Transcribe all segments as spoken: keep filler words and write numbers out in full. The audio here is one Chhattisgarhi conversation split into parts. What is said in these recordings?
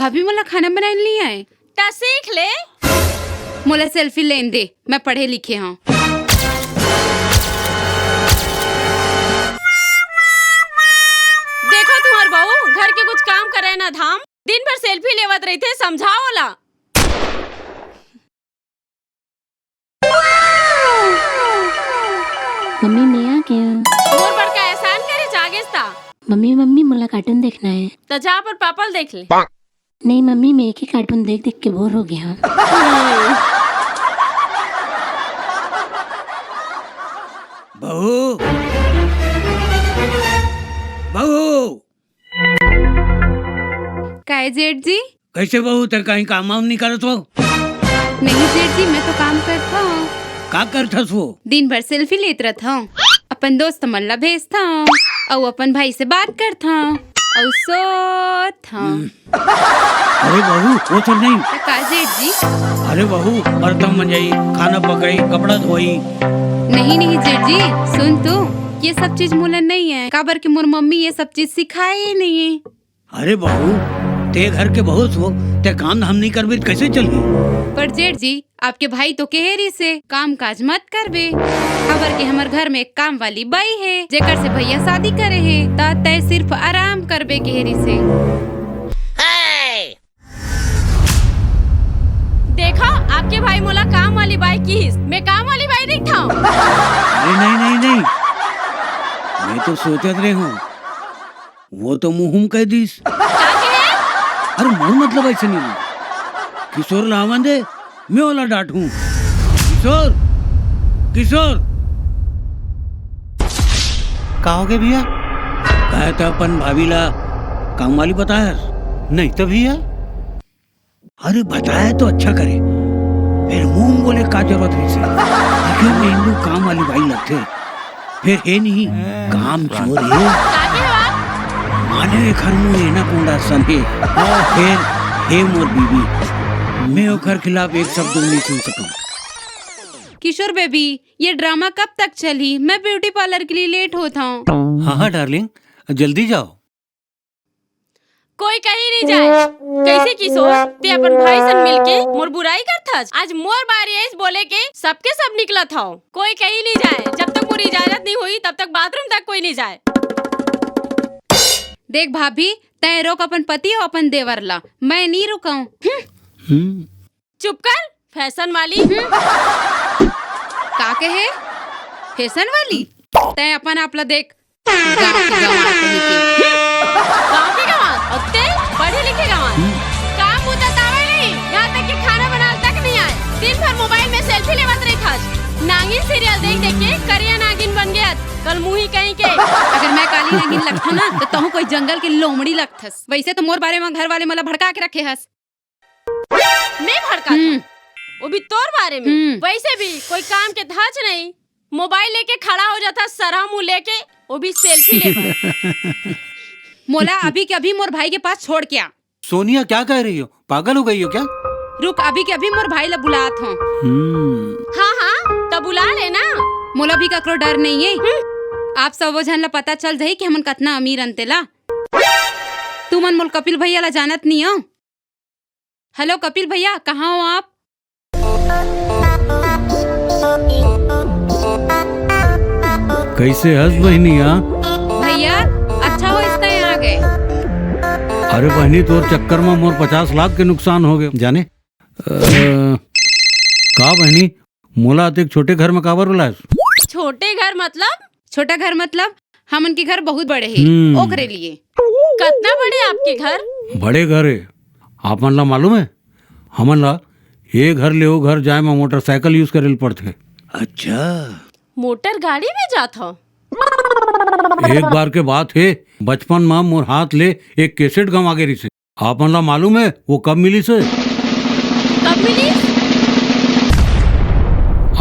अभी मोला खाना बनाए नइ आए। त सीख ले। मोला सेल्फी लेन दे, मैं पढ़े लिखे हंव। देखो तुम्हर बहू, घर के कुछ काम करे ना धाम, दिन भर सेल्फी लेवत रहिथे, समझाओ ओला। मम्मी, मैं आ गया। मोर बड़का एहसान करे जागेस ता। मम्मी, मम्मी, मोला कार्टून देखना है। त जा अपन पापा ल देख ले। नहीं मम्मी, मैं एक ही कार्टून देख देख के बोर हो गया हूँ। बहू, बहू। काय जेठ जी? कैसे बहू, ते कहीं काम वाम नहीं करत हो? नहीं जेठ जी, मैं तो काम करत हंव। का करथस वो? दिन भर सेल्फी लेत रहत हंव, अपन दोस्त मन ला भेजत हंव, अउ अपन भाई से बात करत हंव, अउ सोत हंव। हम्म। अरे बहू, वो सब नहीं। त का जेठ जी? अरे बहू, बर्तन मंजई, खाना पकई, कपड़ा धोई। नहीं नहीं जेठ जी, सुन तो, ये सब चीज मोला नहीं है, काबर के मोर मम्मी ये सब चीज सिखाए ही नहीं है। अरे बहू, ते घर के बहू हो, ते काम धाम नहीं करबे त कैसे चलही? पर जेठ जी, आपके भाई तो कहे रिहिसे काम काज मत करबे, काबर के हमर घर में एक काम वाली बाई हे, जेकर से भैया शादी करे हे, त तय सिर्फ आराम करबे कहे रिहिसे। देखा, आपके भाई मोला काम वाली बाई किहिस, मैं काम वाली बाई दिखथंव। अरे नहीं नहीं नहीं, मैं तो सोचत रहे हूँ, वो तो मुंह हुम कह दीस। का कहे? अरे मोर मतलब ऐसे नहीं है। किशोर ला आवन दे, मैं ओला डांटहूँ। किशोर, किशोर। का हो गया भैया? कहे त अपन भाभी ला काम वाली बताया। नहीं तो भैया। अरे बताया तो अच्छा करे, फिर मुंह बोले का जरूरत है इसे? आखिर में हिंदू काम वाली बाई लगथे, फिर हे नहीं काम चोर हे। का के हो आप? माने एखर मुंह एनाकोंडा सन हे। फिर हे मोर बीबी, मैं ओखर खिलाफ एक शब्द नहीं सुन सकूं। किशोर बेबी, ये ड्रामा कब तक चलही? मैं ब्यूटी पार्लर के लिए लेट होत हंव। हाँ हाँ डार्लिंग, जल्दी जाओ। कोई कहीं नहीं जाए। कैसे किशोर, ते अपन भाई सन मिलके मोर बुराई करथस? आज मोर बारी आइस बोले के, सबके सब निकलत हव। कोई कहीं नहीं जाए, जब तक मोर इजाजत नहीं हुई तब तक बाथरूम तक कोई नहीं जाए। देख भाभी, तय रोक अपन पति अउ अपन देवर ला, मैं नहीं रुकंव। हम्म। हम्म। चुप कर, फैशन वाली। का कहे? फैशन वाली? तय अपन आप ला देख, गाँव के गंवार कहीं के। गाँव के गंवार? अउ ते पढ़े लिखे गंवार? हम्म। काम बूता त आवय नहीं, यहाँ तक कि खाना बनाल तक नहीं आए। दिन भर मोबाइल में सेल्फी लेवत रहिथस। नागिन सीरियल देख देख के करिया नागिन बन गया। कल मुही कहीं के। अगर मैं काली नागिन लगथंव ना, त तहूँ कोई जंगल के लोमड़ी लगथस। वैसे तो मोर बारे में घर वाले मोला भड़का के रखे हस। मैं भड़काथंव? हम्म। वो भी तोर बारे में। हम्म। वैसे भी कोई काम के धाच नहीं, मोबाइल लेके खड़ा हो जाथस, सरहा मुंह लेके, वो भी सेल्फी लेवत। मोला अभी के अभी मोर भाई के पास छोड़ के आ। सोनिया, क्या कह रही हो? पागल हो गई हो क्या? रुक, अभी के अभी मोर भाई ला बुलात हंव। हम्म। हाँ हाँ, त बुला ले ना। मोला भी ककरो डर नहीं है। हम्म। आप सबो झन ला पता चल जाही कि हमन कतना अमीर अन तेला। तुमन मोला कपिल भैया ला जानत नहीं हो। हेलो कपिल भैया, कहाँ हो आप? कैसे हस बहिनी, हाँ? भैया, अच्छा होइस तैं आ गे। अरे बहिनी, तोर चक्कर में मोर पचास लाख के नुकसान हो गए, जाने। अ, का बहिनी, मोला अतेक छोटे घर में काबर बुलायस? छोटे घर मतलब? छोटा घर मतलब हमन के घर बहुत बड़े हे, हम्म। ओकरे लिए। कतना बड़े आपके घर? बड़े घर हे। आपन ला मालूम हे, हमन ला ये घर ले वो घर जाए में मोटरसाइकिल use करे ल पड़थे। अच्छा। मोटर गाड़ी में जात हो? एक बार के बात हे, बचपन में मोर हाथ ले एक कैसेट गंवा गे रिहिसे। आपन ला मालूम हे वो कब मिलिसे? कब मिलिस?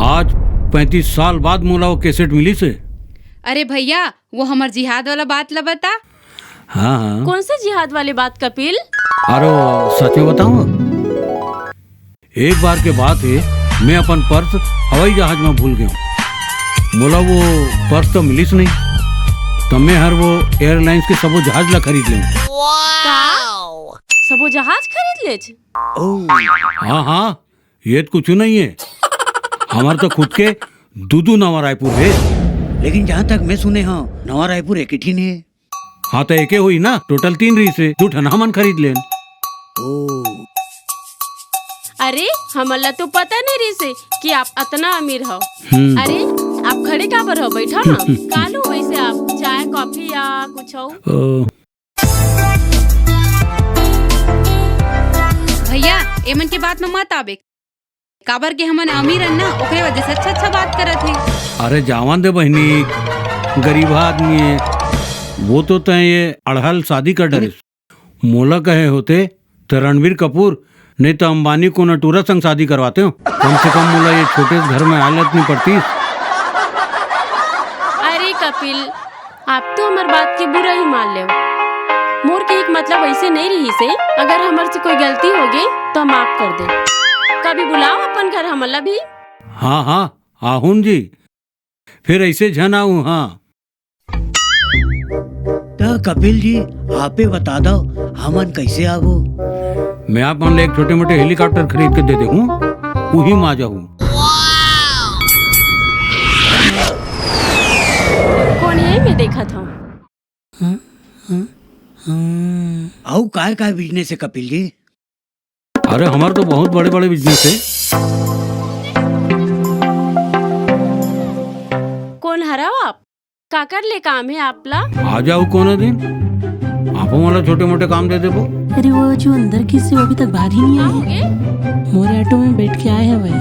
आज पैंतीस साल बाद मोला वो कैसेट मिलिसे। अरे भैया, वो हमर जिहाद वाला बात ला बता। हाँ, हाँ। कौन से जिहाद वाली बात कपिल? अरे वो सच में बताऊं? एक बार के बात हे, मैं अपन पर्स हवाई जहाज में भूल गेंव। मोला वो पर्स तो मिलिस नहीं, त मैं हर वो एयरलाइंस के सबो जहाज ला खरीद लेंव। का? सबो जहाज खरीद लेच। हाँ हाँ, ये तो कुछ नहीं है। हमार तो खुद के दू दू नवा रायपुर है। लेकिन जहाँ तक मैं सुने हूँ, नवा रायपुर एक ही ठिन है। हाँ, तो एके होई ना, टोटल तीन रहिसे, दू ठन हमन खरीद लेन। ओ। अरे, हमन ला तो पता नहीं रहिसे कि आप अतना अमीर हो। हम्म। अरे, आप खड़े काबर हो? बैठो ना। कालू वैसे आप चाय, कॉफी या कुछ हो? ओ। भैया, एमन के बात में मत आबे। काबर के हमन अमीर हन ना, ओकरे वजह से अच्छा अच्छा बात करत हे। अरे जावन दे बहिनी, गरीब आदमी है, वो तो तय ये अड़हल शादी कर डरे। मोला कहे होते त रणबीर कपूर नहीं तो अंबानी को नटूरा संग शादी करवाते हो। कम से कम मोला ये छोटे से घर में हालत नहीं पड़ती। अरे कपिल, आप तो हमर बात के बुरा ही मान लेव। मोर के एक मतलब ऐसे नहीं रहिसे, अगर हमर से कोई गलती हो गई तो माफ कर दे। कभी बुलाओ अपन घर हमला भी। हाँ हाँ, आहुन जी, फिर ऐसे झन आऊ। हाँ। त कपिल जी, आपे बता दो, हमन कैसे आबो? मैं आप मन ला एक छोटे मोटे हेलीकॉप्टर खरीद के दे देहूँ, उही मा जाहूँ। कोन हे मैं देखत हूँ। हाँ, हाँ, हाँ। अउ काय काय बिजनेस है कपिल जी? अरे हमार तो बहुत बड़े बड़े बिजनेस है। कोन हरव आप? काकर ले काम है आप ला? आ जाओ कोनो दिन, आपो मोला छोटे मोटे काम दे देबो। अरे वो जो अंदर की से वो अभी तक बाहर ही नहीं आए हैं। मोरे ऑटो में बैठ के आए हैं वह।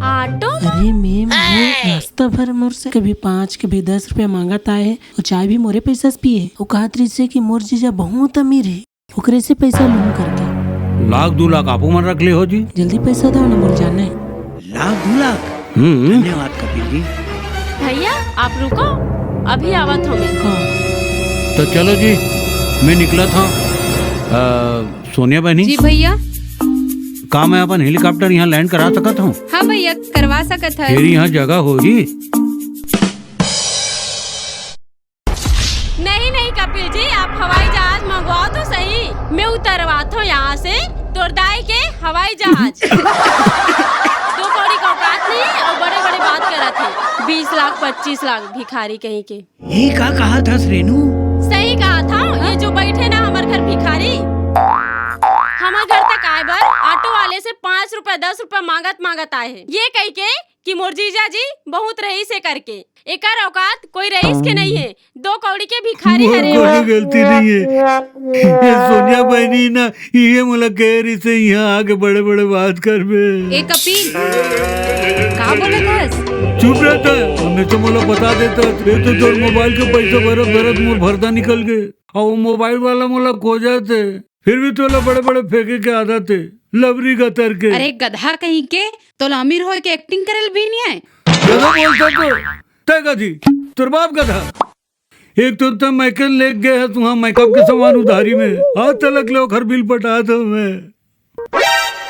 ऑटो में? अरे मैं, मैं रास्ता भर मोर से कभी पाँच, कभी दस रुपया मांगत आए है। वो चाय भी मोरे पैसा से पिए। वो कहत रहिसे कि मोर जीजा बहुत अमीर है, ओकरे से पैसा लूम करके। लाख दू लाख आपो मन रख ले हो जी। जल्दी पैसा दो ना, मोर जाना है। लाख दू लाख? हम्म। धन्यवाद कपिल जी। भैया, आप रुको, अभी आवत हूँ मैं। हाँ। तो चलो जी, मैं निकलत हूँ। अ, सोनिया बहनी। जी भैया। का मैं अपन हेलीकॉप्टर यहाँ लैंड करा सकत हूँ? हाँ भैया, करवा सकत है। फिर यहाँ जगह होही? नहीं नहीं कपिल जी, आप हवाई जहाज मंगवाओ तो सही, मैं उतरवात हूँ यहाँ से तोर दाई के हवाई जहाज। दो कौड़ी का औकात नहीं और बड़े बड़े बात करत है, बीस लाख पच्चीस लाख भिखारी कहीं के। ये का कहा था रेनू? सही कहा था, ये जो बैठे ना हमारे घर भिखारी, हमारे घर तक आए बर ऑटो वाले से पाँच रुपया दस रुपया मांगत मांगत आए है, ये कह के कि मोर जीजा जी बहुत रईस है करके। एकर औकात कोई रईस के नहीं है, दो कौड़ी के भिखारी हरे। कोई गलती नहीं है। ये सोनिया बहनी ना, ये मोला कह रही से यहाँ आके बड़े बड़े बात करबे। ए कपिल, का बोलत हस? चुप रहता, हमें तो मोला बता देता। ये तो तोर मोबाइल के पैसा भरत भरत मोर भरदा निकल गए। और वो मोबाइल वाला मोला खोजत है, फिर भी तोला बड़े बड़े फेंके के आदत है, लबरी गतर के। अरे गधा कहीं के, तोला अमीर होए के एक्टिंग करल भी नहीं आए। गधा बोलता तो तय गधी, तोर बाप गधा। एक तो तय मैकन लेके गए है तुहां मेकअप के सामान उधारी में, आज तलक ले ओखर बिल पटा दो मैं।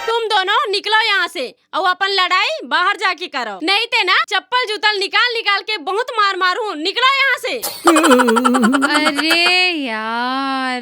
तुम दोनों निकलो यहाँ से और अपन लड़ाई बाहर जाके करो, नहीं ते ना चप्पल जूतल निकाल निकाल के बहुत मार मारू। निकलो यहाँ से। अरे यार।